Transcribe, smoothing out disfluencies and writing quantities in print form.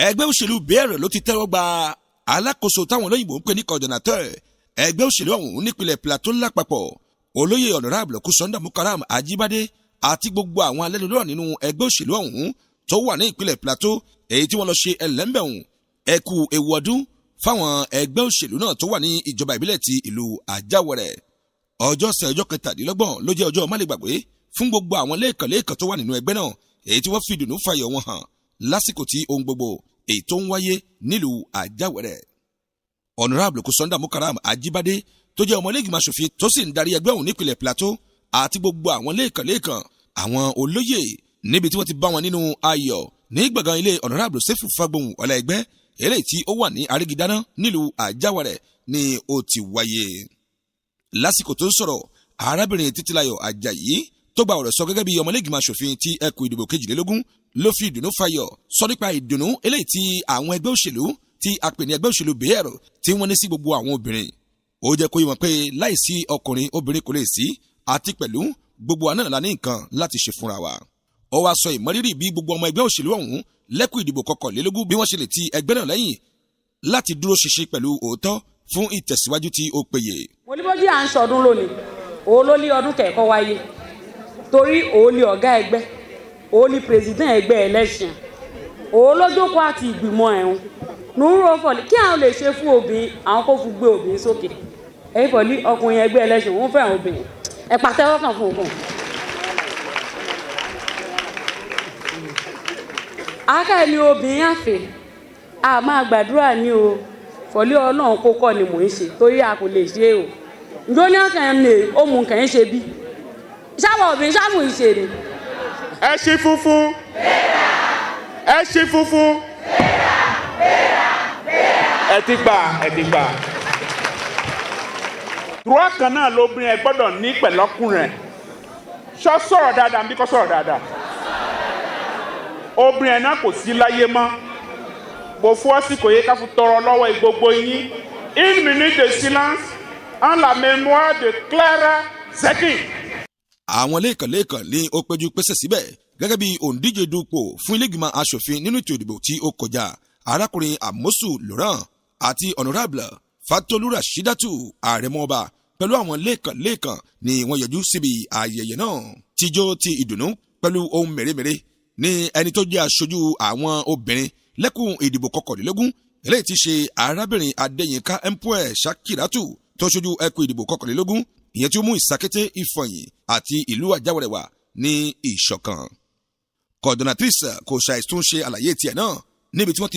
Ẹgbẹ́ òṣèlú BR ló ti tẹ́wọ́ gba alákòóso táwọn olóyìnbó ń pè ní coordinateur ẹgbẹ́ òṣèlú ọ̀hún nípìnlẹ̀ Plateau lápapọ̀, olóyè Honourable Kusanda Mukaram Ajibade, àti gbogbo àwọn alẹ́nulọ́rọ̀ nínú ẹgbẹ́ òṣèlú ọ̀hún tó wà ní ìpínlẹ̀ Plateau, èyí tí wọ́n lọ ṣe ẹlẹ́mbẹ̀hùn ẹkú ewu ọdún fáwọn ẹgbẹ́ òṣèlú náà tó wà ní ìjọba ìbílẹ̀ ti ìlú Àjáwẹ̀rẹ̀. Ọjọ́ sẹ̀ ọjọ́ 27 ló jẹ́ ọjọ́ málegbàgbé fún gbogbo àwọn lẹ́ẹ̀kanlẹ́ẹ̀kan tó wà nínú ẹgbẹ́ náà, èyí tí wọ́n fi ìdùnnú fàyọ̀ wọn hàn lásìkò tí ohun gbogbo èyí tó ń wáyé nílùú Àjáwẹ̀rẹ̀. Honourable Kusanda Mukaram Ajibade, tó jẹ́ ọmọlẹ́gbìmọ̀ aṣòfin tó sì ń darí ẹgbẹ́ òun nípìnlẹ̀ Plateau, àti gbogbo àwọn lẹ́ẹ̀kanlẹ́ẹ̀kan àwọn olóyè níbi tí wọ́n ti bá wọn nínú ayọ̀ ní gbọ̀ngàn ilé Honourable Sefu Fagbohun ọ̀la ẹgbẹ́ eléyìí tí ó wà ní Arígidáná nílùú Àjáwẹ̀rẹ̀ ni ó ti wáyé. Lásìkò tó ń sọ̀rọ̀, arábìnrin Títílayọ̀ Àjàyí tó gba ọ̀rọ̀ sọ gẹ́gẹ́ bí ọmọlẹ́gbìmọ̀ aṣòfin ti ẹkùn ìdìbò 22 ló fi ìdùnnú fayọ̀ sọ nípa ìdùnnú eléyìí tí àwọn ẹgbẹ́ òṣèlú tí a pè ní ẹgbẹ́ òṣèlú BR tí wọ́n ní sí gbogbo àwọn obìnrin. Ó jẹ́ kó yé wọn pé láìsí ọkùnrin, obìnrin kò lè sí, àti pẹ̀lú gbogbo wa náà la ní nǹkan láti ṣe fúnra wa. Ó wá sọ ìmọrírì bí gbogbo ọmọ ẹgbẹ́ òṣèlú ọ̀hún lẹ́kùn ìdìbò 21 bí wọ́n ṣe lè ti ẹgbẹ́ náà lẹ́yìn láti dúró ṣinṣin pẹ̀lú òótọ́ fún ìtẹ̀síwájú tí ó péye. Mo ní bójú à ń sọdún lónìí, òun ló ní ọdún kẹ̀kọ́ wáyé, torí òun ní ọ̀gá ẹgbẹ́, òun ní president ẹgbẹ́ ẹlẹ́sìn, òun ló jókòó àti ìgbìmọ̀ ẹ̀hún nùúrò fọ̀lì kí àwọn lè ṣe fún obìnrin, àwọn kò fún gbé obìnrin sókè. Ẹ̀yin fọ̀lì ọkùnrin ẹgbẹ́ ẹlẹ́sìn, òun fẹ́ràn obìnrin, ẹ̀ pàtẹ́wọ́ kan fún òkun. Aka ni obìnrin àfẹ́ a máa gbàdúrà ní o fọ̀lì ọlọ́run kó kọ́ ni mò ń ṣe, torí a kò lè ṣe o. Ǹjọ́ ní ọkàn ní ó mú nǹkan ń ṣe bí sáwọ obìnrin sáwọ ìṣe ni. Ẹṣin funfun, ẹṣin funfun, ẹ ti gbà, ẹ ti gbà. Droit kan náà lóbìnrin ẹ gbọ́dọ̀ ní pẹ̀lọ́kùnrin. Ṣọ́ sọ̀rọ̀ dáadáa bí kò sọ̀rọ̀ dáadáa. Obìnrin ẹ̀ náà kò sí láyé mọ́. Mo fún àsìkò yìí ká fún tọrọ lọ́wọ́ gbogbo yín, une minute de silence en la mémoire de Clara Zetkin. Àwọn lẹ́ẹ̀kan-lẹ́ẹ̀kan ní ó péjú pésẹ̀ síbẹ̀ gẹ́gẹ́ bí òǹdíje dupò fún ilégbìmọ̀ aṣòfin nínú ètò ìdìbò tí ó kọjá, arákùnrin Amosu Laurent àti Honourable Fatolu Rashidatu Àrẹ̀mọba, pẹ̀lú àwọn lẹ́ẹ̀kan-lẹ́ẹ̀kan ni wọ́n yọjú síbi ayẹyẹ náà. Tíjó ti ìdùnnú pẹ̀lú ohun mèremère ní ẹni tó jẹ́ aṣojú àwọn obìnrin lẹ́kùn ìdìbò 21, eléyìí ti ṣe arábìnrin Adéyínká Mpue Shakiratu, tó ṣojú ẹkùn ìdìbò 21, ìyẹn tí ó mú Ìsàkété, Ìfọ̀yìn àti ìlú Àjáwẹ̀rẹ̀wà ní ìṣọ̀kan. Coordinatrice kò ṣàìtúnṣe àlàyé tiẹ̀ náà níbi tí wọ́n ti